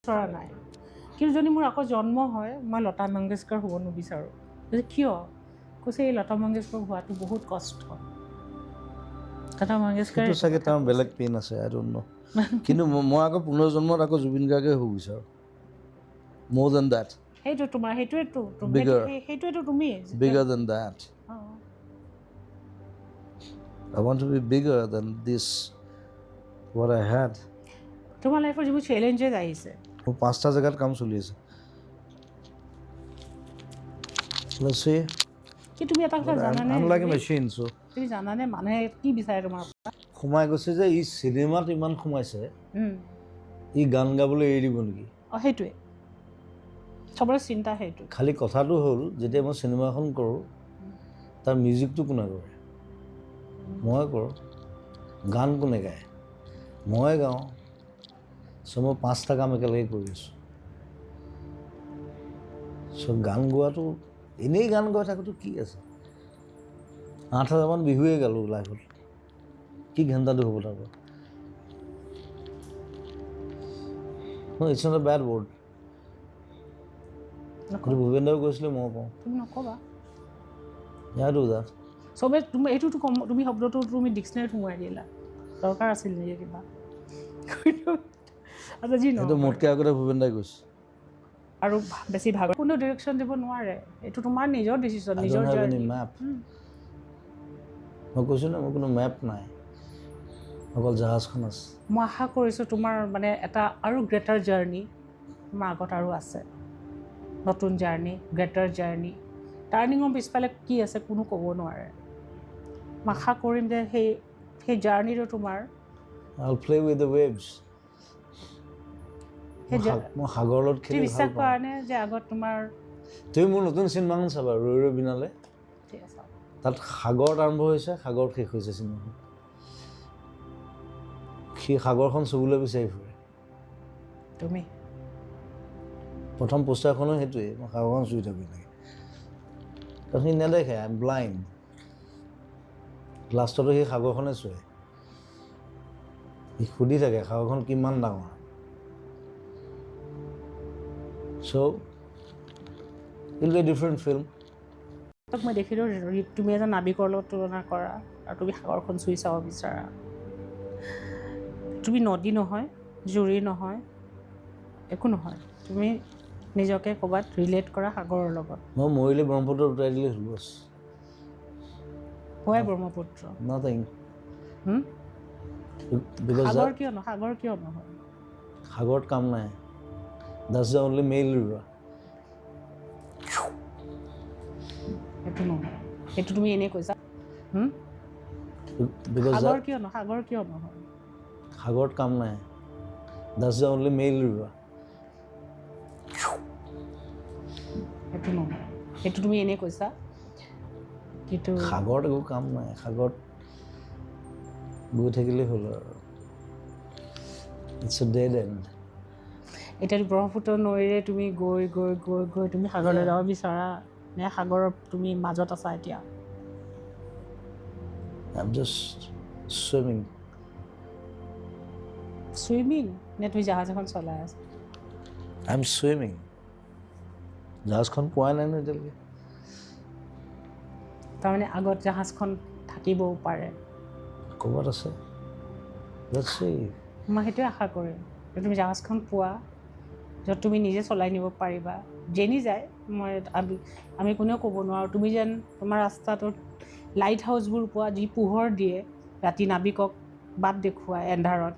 বিচৰা নাই, কিন্তু যদি মোৰ আকৌ জন্ম হয়, মই লতা মংগেশকাৰ হ'ব নিবিচাৰোঁ। কৈছে কিয়? কৈছে এই লতা মংগেশকাৰ হোৱাটো বহুত কষ্ট। লতা মংগেশকাৰ সেইটো চাগে তেওঁৰ বেলেগ পেইন আছে, I don't ন'। কিন্তু মই আকৌ পুনৰ্জন্মত আকৌ জুবিন গাৰ্গে হ'ব বিচাৰোঁ, মোৰ then that. সেইটো তোমাৰ সেইটোৱেতো Bigger. সেইটোৱেতো তুমি bigger than that. অঁ। I want to be bigger than this, what I had. তোমাৰ লাইফৰ যিবোৰ চেলেঞ্জেছ আহিছে। মোৰ 5টা জেগাত কাম চলি আছে। Let's see. কি তুমি এটা কথা But জানানে? I'm like a machine, so তুমি জানানে মানুহে কি বিচাৰে তোমাৰ পৰা? সোমাই গৈছে যে ই চিনেমাত ইমান সোমাইছে, ই গান গাবলৈ এৰি দিব নেকি? অঁ, সেইটোৱে চবৰে চিন্তা সেইটো। খালি কথাটো হ'ল, যেতিয়া মই চিনেমাখন কৰোঁ, তাৰ মিউজিকটো কোনে কৰে? মই কৰোঁ। গান কোনে গায়? মই গাওঁ। চ' মই 5টা কাম একেলগে কৰি আছোঁ। চ' গান গোৱাটো, এনেই গান গাই থকাটো কি আছে? 8000মান বিহুৱে গালোঁ লাইফত, কি ঘেণ্টাটো হ'ব তাৰপৰা? It's not a bad word. সেইটো ভূপেন দাও কৈছিলে, ময়ো কওঁ। তুমি নক'বা। Yeah, do that. চবে তুমি এইটোতো কম, তুমি শব্দটো তুমি ডিক্সনেৰীত সোমোৱাই দিলা, দৰকাৰ আছিল নেকি কিবা? আচ্ছা, যি সেইটো নহওক। মোতকৈ আগতে ভূপেন দাই কৈছে। আৰু বেছি ভাগ কোনো ডিৰেকশ্যন দিব নোৱাৰে, এইটো তোমাৰ নিজৰ ডিচিশ্যন, I নিজৰ don't have any journey. map. মই কৈছোঁ ন, মোৰ কোনো মেপ নাই, অকল জাহাজখন আছে। মই আশা কৰিছোঁ তোমাৰ মানে এটা আৰু গ্ৰেটাৰ জাৰ্ণি তোমাৰ আগত আৰু আছে, নতুন জাৰ্ণি, গ্ৰেটাৰ জাৰ্ণি। টাৰ্ণিঙৰ পিছফালে কি আছে কোনো ক'ব নোৱাৰে। মই আশা কৰিম যে সেই জাৰ্ণিটো তোমাৰ I'll play with the waves. সেই মই সাগৰৰ লগত তুমি খেলি ভাল বিশ্বাস পাওঁ। কৰা নে যে আগত তোমাৰ তুমি মোৰ নতুন চিনেমাখন চাবা, ৰৈ ৰৈ বিনালে। ঠিক আছে। তাত সাগৰত আৰম্ভ হৈছে, সাগৰত শেষ হৈছে চিনেমাখন। সি সাগৰখন চুবলৈ বিচাৰি ফুৰে। তুমি প্ৰথম পোষ্টাৰখনো সেইটোৱেই, মই সাগৰখন চুই থাকোঁ এনেকৈ, কাৰণ সি নেদেখে, I am blind. লাষ্টতো সি সাগৰখনে চুৱে, সি সুধি থাকে সাগৰখন কিমান ডাঙৰ। So it'll be different film. মই দেখিলোঁ তুমি এজন নাবিকৰ লগত তুলনা কৰা আৰু তুমি সাগৰখন চুই চাব বিচাৰা। তুমি নদী নহয়, জুৰি নহয়, একো নহয়, তুমি নিজকে ক'ৰবাত ৰিলেট কৰা সাগৰৰ লগত। মই মৰিলে ব্ৰহ্মপুত্ৰত উটাই দিলে হ'ল, বছ। হোৱাই ব্ৰহ্মপুত্ৰ? নাথিং। হুম? Because সাগৰ কিয় নহয়? সাগৰ কিয় নহয়? সাগৰত কাম নাই। That's the only male river. সেইটো নহয়, সেইটো তুমি এনেই কৈছা। হুম? Because সাগৰ কিয় নহয়? সাগৰ কিয় নহয়? সাগৰত কাম নাই। That's the only male river. সেইটো নহয়, সেইটো তুমি এনেই কৈছা। কিন্তু সাগৰত একো কাম নাই, সাগৰত গৈ থাকিলেই হ'ল আৰু, it's a dead end. এতিয়া ব্ৰহ্মপুত্ৰ নৈৰে তুমি গৈ গৈ গৈ গৈ তুমি সাগৰলৈ যাব বিচাৰা নে সাগৰৰ তুমি মাজত আছা এতিয়া? I am just swimming. Swimming নে তুমি জাহাজ এখন চলাই আছা? I am swimming. জাহাজখন পোৱাই নাই নহয় এতিয়ালৈকে। তাৰমানে আগত জাহাজখন থাকিবও পাৰে। ক'ৰবাত আছে। Let's see. মই সেইটোৱে আশা কৰিম যে তুমি জাহাজখন পোৱা, য'ত তুমি নিজে চলাই নিব পাৰিবা। যেনি যায়, মই আমি কোনেও ক'ব নোৱাৰোঁ। তুমি যেন তোমাৰ ৰাস্তাটোত লাইট হাউচবোৰ পোৱা, যি পোহৰ দিয়ে ৰাতি নাবিকক বাট দেখুৱায় এন্ধাৰত,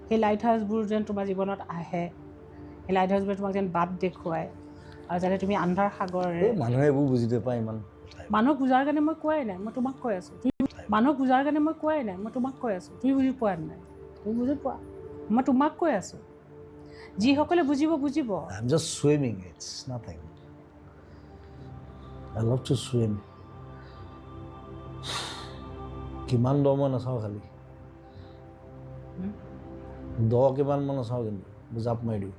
সেই লাইট হাউচবোৰ যেন তোমাৰ জীৱনত আহে, সেই লাইট হাউচবোৰে তোমাক যেন বাট দেখুৱায়, আৰু যাতে তুমি আন্ধাৰ সাগৰেৰে এই মানুহে এইবোৰ বুজি নাপায় ইমান। মানুহক বুজাৰ কাৰণে মই কোৱাই নাই, মই তোমাক কৈ আছোঁ। তুমি মানুহক বুজাৰ কাৰণে মই কোৱাই নাই, মই তোমাক কৈ আছোঁ। তুমি বুজি পোৱা নাই? তুমি বুজি পোৱা, মই তোমাক কৈ আছোঁ। যিসকলে বুজিব বুজিব। I am just swimming, it's nothing. I love to swim. কিমান দ মই নাচাওঁ, খালি দ কিমান মই নাচাওঁ, কিন্তু জাপ মাৰি দিওঁ।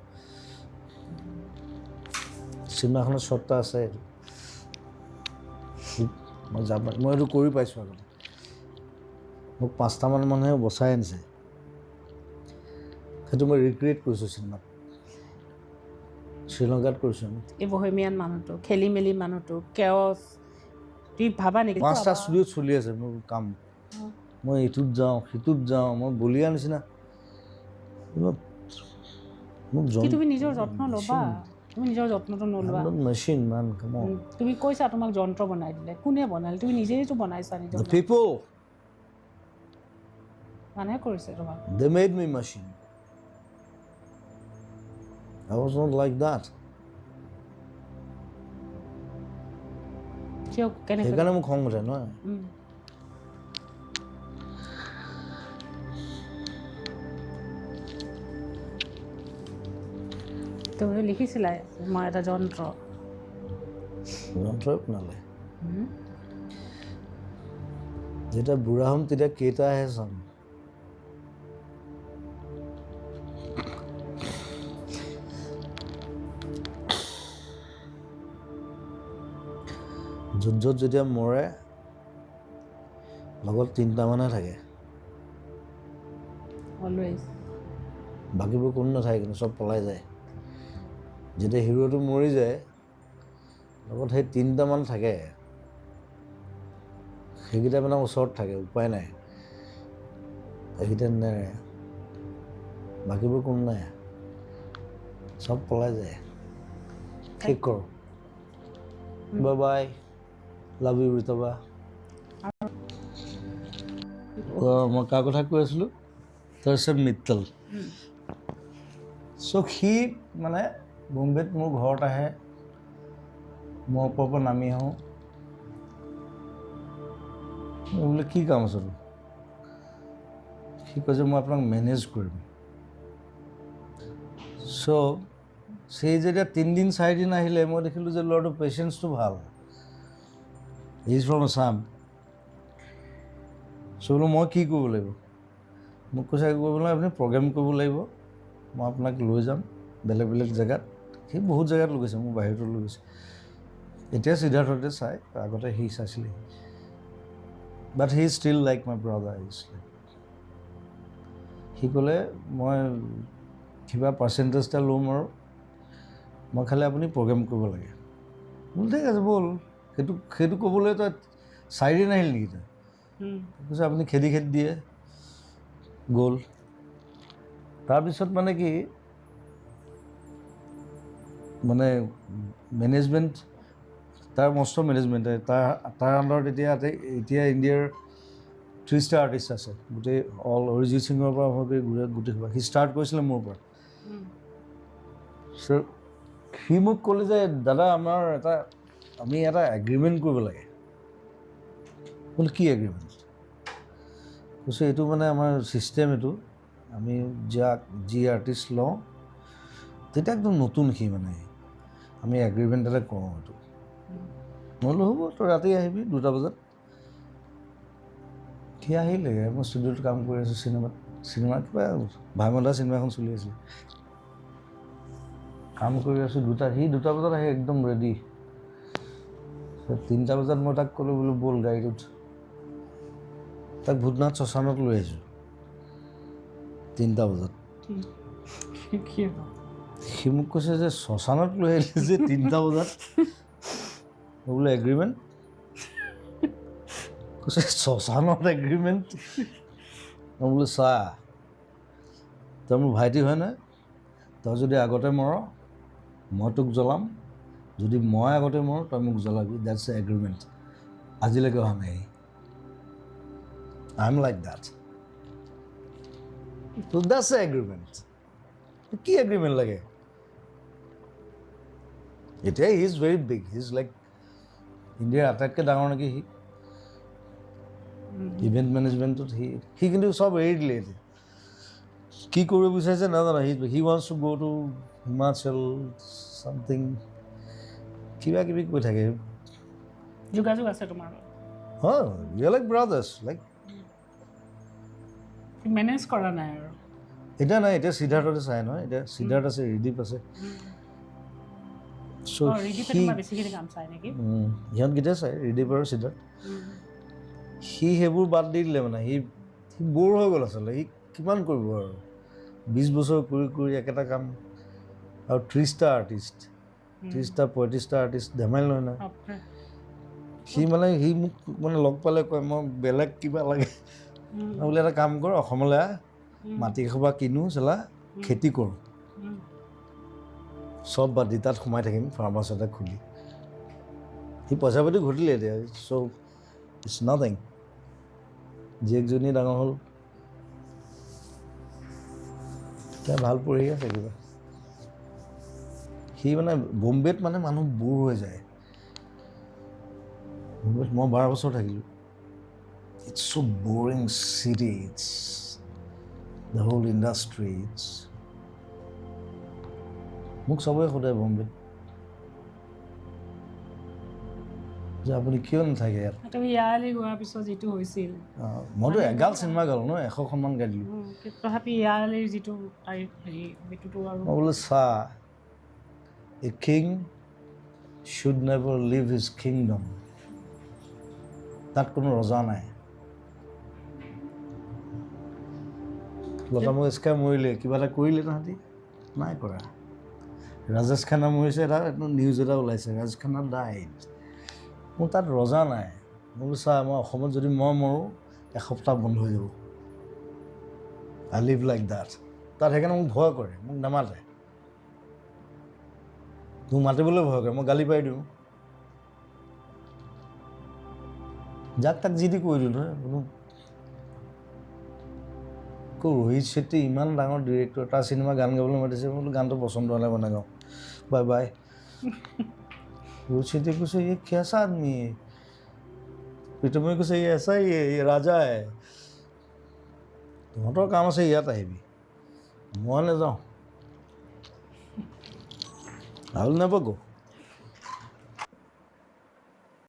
চিনেমাখনত শ্বট এটা আছে, এইটো মই জাপ মাৰি, মই এইটো কৰি পাইছোঁ আগতে। মোক 5টামান মানুহে বচাই আনিছে, সেইটো মই ৰিক্ৰিয়েট কৰিছোঁ চিনেমাত। শ্ৰীলংকাত কৰিছোঁ আমি। এই বহেমিয়ান মানুহটো, খেলি মেলি মানুহটো, কেঅছ, তুমি ভাবা নেকি? 5টা ষ্টুডিঅ'ত চলি আছে মোৰ কাম। মই ইটোত যাওঁ, সিটোত যাওঁ, মই বলিয়া নিচিনা। মোক কি তুমি নিজৰ যত্ন ল'বা? তুমি নিজৰ যত্নটো Nalwa. Machine man, come on. তুমি কৈছা তোমাক যন্ত্ৰ বনাই দিলে। কোনে বনালে? তুমি নিজেইতো বনাইছা নিজৰ। The people. মানুহে কৰিছে তোমাক। They made me machine. I was not like that. কিয়, কেনেকৈ? সেইকাৰণে মোক খং উঠে নহয়। তুমি লিখিছিলা মই এটা যন্ত্ৰ। যন্ত্ৰই বনালে। যেতিয়া বুঢ়া হ'ম তেতিয়া কেইটা আহে চাম। যুদ্ধত যেতিয়া মৰে লগত 3টামানহে থাকে। অলৱেজ। বাকীবোৰ কোনো নাথাকে, কিন্তু চব পলাই যায়। যেতিয়া হিৰোটো মৰি যায় লগত সেই 3টামান থাকে, সেইকেইটা মানে ওচৰত থাকে, উপায় নাই, সেইকেইটা নেৰে, বাকীবোৰ কোনো নাই, চব পলাই যায়। ঠিক কৰ, বাই বাই, লাভ you ঋতবা। মই কাৰ কথা কৈ আছিলোঁ? তাৰপিছত মিত্তল। চ' সি মানে বম্বেত মোৰ ঘৰত আহে, মই ওপৰৰ পৰা নামি আহোঁ। মই বোলে কি কাম আছে তোৰ? সি কৈছে মই আপোনাক মেনেজ কৰিম। চ' সেই যেতিয়া 3 দিন 4 দিন আহিলে, মই দেখিলোঁ যে ল'ৰাটোৰ পেচেঞ্চটো ভাল। Is from Assam. চ' বোলো মই কি কৰিব লাগিব? মোক কৈছে একো কৰিব নালাগে, আপুনি প্ৰগ্ৰেম কৰিব লাগিব, মই আপোনাক লৈ যাম বেলেগ বেলেগ জেগাত। সি বহুত জেগাত লৈ গৈছে, মোক বাহিৰতো লৈ গৈছে। এতিয়া সিদ্ধাৰ্থতে চাই, আগতে সি চাইছিলে। But he still like my brother is like. সি ক'লে মই কিবা পাৰ্চেণ্টেজ এটা ল'ম আৰু মই খালি আপুনি প্ৰগ্ৰেম কৰিব লাগে। বোলো ঠিক আছে ব'ল। সেইটো ক'বলৈ তই 4 দিন আহিল নেকি তই? কৈছে আপুনি খেদি খেদি দিয়ে গ'ল। তাৰপিছত মানে কি, মানে মেনেজমেণ্ট, তাৰ মস্ত মেনেজমেণ্ট, তাৰ আণ্ডাৰত এতিয়া ইণ্ডিয়াৰ 30টা আৰ্টিষ্ট আছে গোটেই, অল অৰিজিত সিঙৰ পৰা আৰম্ভ কৰি গোটেই সোপা। সি ষ্টাৰ্ট কৰিছিলে মোৰ পৰা। চ' সি মোক ক'লে যে দাদা, আমি এটা এগ্ৰিমেণ্ট কৰিব লাগে। বোলো কি এগ্ৰিমেণ্ট? কৈছে এইটো মানে আমাৰ ছিষ্টেম, এইটো আমি যাক যি আৰ্টিষ্ট লওঁ, তেতিয়া একদম নতুন সি, মানে আমি এগ্ৰিমেণ্ট এটা কৰোঁ এইটো। মই বোলো হ'ব, তই ৰাতি আহিবি 2টা বজাত। সি আহিলে, মই ষ্টুডিঅ'ত কাম কৰি আছোঁ চিনেমাত, চিনেমা কিবা ভাইমদা চিনেমা এখন চলি আছিলে, কাম কৰি আছোঁ 2টা, সি 2টা বজাত আহি একদম ৰেডি। 3টা বজাত মই তাক ক'লোঁ বোলো ব'ল গাড়ীত উঠ। তাক ভূতনাথ শ্মশানত লৈ আহিছোঁ 3টা বজাত। কি? সি মোক কৈছে যে শ্মশানত লৈ আহিলি যে 3টা বজাত? মই বোলো এগ্ৰিমেণ্ট। কৈছে শ্মশানত এগ্ৰিমেণ্ট? মই বোলো চা, তই মোৰ ভাইটি হয় নহয়, তই যদি আগতে মৰ মই তোক জ্বলাম, যদি মই আগতে মৰোঁ তই মোক জ্বলাবি, that's a agreement. আজিলৈকে অহা নাই। I am like that, to that's a agreement. কি এগ্ৰিমেণ্ট লাগে এতিয়া? He is very big, he is like ইণ্ডিয়াৰ আটাইতকৈ ডাঙৰ নেকি সি ইভেণ্ট মেনেজমেণ্টত। সি কিন্তু চব এৰি দিলে। এতিয়া কি কৰিব বিচাৰিছে নাজানো। He wants to go to Himachal something, কিবা কিবি কৈ থাকে। যোগাযোগ আছে তোমাৰ লগত? হয়, we are like brothers like. Manage কৰা নাই আৰু? এতিয়া নাই, এতিয়া সিদ্ধাৰ্থতে চাই নহয়। এতিয়া সিদ্ধাৰ্থ আছে, ৰিদীপ আছে। চ' অঁ, ৰিদীপে সি তোমাৰ বেছিখিনি কাম চাই নেকি? সিহঁতকেইটাই চাই, ৰিদীপ আৰু সিদ্ধাৰ্থ। সি সেইবোৰ বাদ দি দিলে, মানে সি ব'ৰ হৈ গ'ল আচলতে। সি কিমান কৰিব আৰু, 20 বছৰ কৰি কৰি একেটা কাম। আৰু 30টা আৰ্টিষ্ট, 30টা 35টা আৰ্টিষ্ট ধেমালি নহয় নহয়। বাপৰে। সি মানে সি মোক মানে লগ পালে কয়, মই বেলেগ কিবা লাগে। মই বোলে এটা কাম কৰ, অসমলৈ আহ, মাটি এসোপা কিনো, চালা খেতি কৰোঁ, চব বাদ দি তাত সোমাই থাকিম ফাৰ্ম হাউচ এটা খুলি। সি পইচা পাতি ঘটিলে এতিয়া, চ' it's nothing. জীয়েকজনী ডাঙৰ হ'ল, এতিয়া ভাল পঢ়ি আছে কিবা। সি মানে বম্বেত মানে মানুহ বোৰ হৈ যায়। বম্বেত মই 12 বছৰ থাকিলোঁ। It's so boring city, it's the whole industry, it's মোক চবেই সোধে বম্বেত যে আপুনি কিয় নাথাকে ইয়াত। তুমি ইয়ালৈ গোৱাৰ পিছত যিটো হৈছিল, মইতো এগাল চিনেমা গালোঁ ন, 100খনমান গাই দিলোঁ। তথাপি ইয়ালৈ যিটো হেৰি সেইটোতো আৰু মই বোলো চা, a king should never leave his kingdom. তাত কোনো ৰজা নাই। লতা মংগেশকাৰ মৰিলে, কিবা এটা কৰিলে তাহাঁতি? নাই কৰা। ৰাজেশ খান্না মৰিছে, এটা নিউজ এটা ওলাইছে, ৰাজেশ খান্না ডাইড। মোৰ তাত ৰজা নাই। মই বোলো চা, মই অসমত যদি মই মৰোঁ এসপ্তাহ বন্ধ হৈ যাব। I live like that. তাত সেইকাৰণে মোক ভয় কৰে, মোক নামাতে, মোক মাতিবলৈ ভয় কৰে, মই গালি পাৰি দিওঁ, যাক তাক যি দি কৰি দিওঁ। নহয় কোনো ৰোহিত চেট্টি ইমান ডাঙৰ ডিৰেক্টৰ, তাৰ চিনেমা গান গাবলৈ মাতিছে, মই বোলো গানটো পচন্দ হোৱা নাই, মই নাগাওঁ, বাই বাই। ৰোহিত চেট্টিয়ে কৈছে, ये कैसा आदमी है? প্ৰীতমে কৈছে, ये ऐसा ही है, ये राजा है। তহঁতৰ কাম আছে ইয়াত আহিবি, মই নাযাওঁ। I will never go.